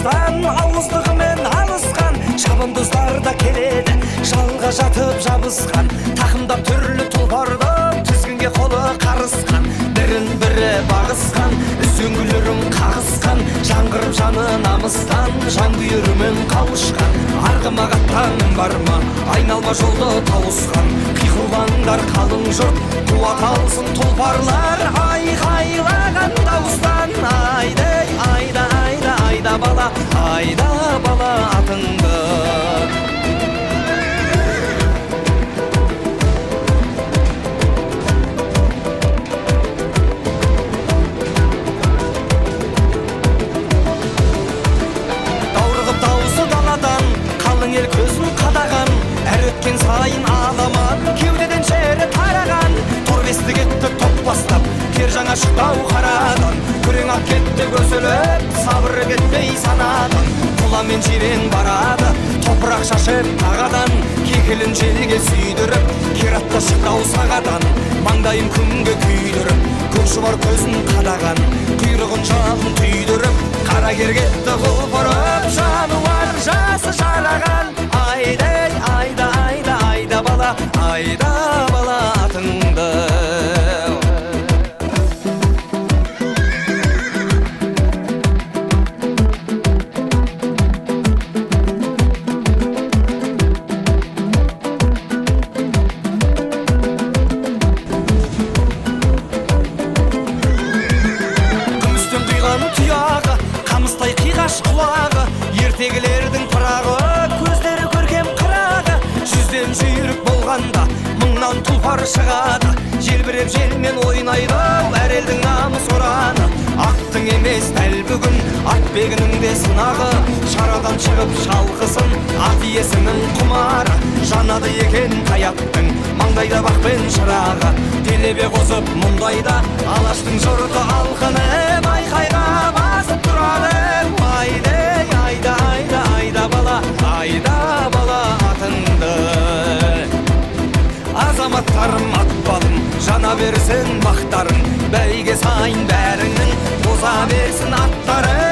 намыстан, ауыздығымен алысқан. Шабандоздар да келеді, жалға жатып жабысқан. Тақымдап түрлі тұлпарды, тізгінге қолы қарысқан. Бірін бірі бағысқан, үзеңгілерін қағысқан. Жаңғырып жаны намыстан, жанкүйерімен қауышқан. Арғымақ аттан бар ма, айналма жолды тауысқан. Қиқулаңдар қалың жұрт, қуат алсын тұлпарлар. Айқайлаған дауыстан, айдай, айда, айда, айда бала, айда бала атыңды. Даурығып дауысы даладан, қалың ел көзін қадаған. Әр өткен сайын аламан, кеудеден шері тараған. Торбесті кетті топ бастап, кер жаңа шықтау қарадан. Күрең ат кетті көсіліп, сабыр кетпей санадан. Құла мен жирен барады, топырақ шашып тағадан. Кекілін желге сүйдіріп, кер атты шықтау сағадан. Маңдайын күнге күйдіріп, көк шұбар көзін қадаған. Құйрығын жалын түйдіріп, қара кер кетті құлпырып, жануар жасы жараған. Айдай, айда, айда, айда бала, айда бала атыңды. Күмістен құйған тұяғы, қамыстай қиғаш құлағы, ертегілердің пырағы, көздері көркем қырағы. Жүзден жүйрік болғанда, мыңнан тұлпар шығады. Желбіреп желмен ойнайды, әр елдің намыс ұраны. Аттың емес дәл бүгін, атбегінің де сынағы. Шарадан шығып шалқысын, ат иесінің құмары. Жанады екен қай аттың, маңдайда бақ пен шырағы. Телебе қосып мұндайда, алаштың жұрты алқынып, айқайға басып тұрады. Айдай, айда, айда, айда бала, айда бала атыңды. Азаматтарым ат балым, жана берсін бақтарың. Бәйге сайын бәріңнің оза берсін аттарың.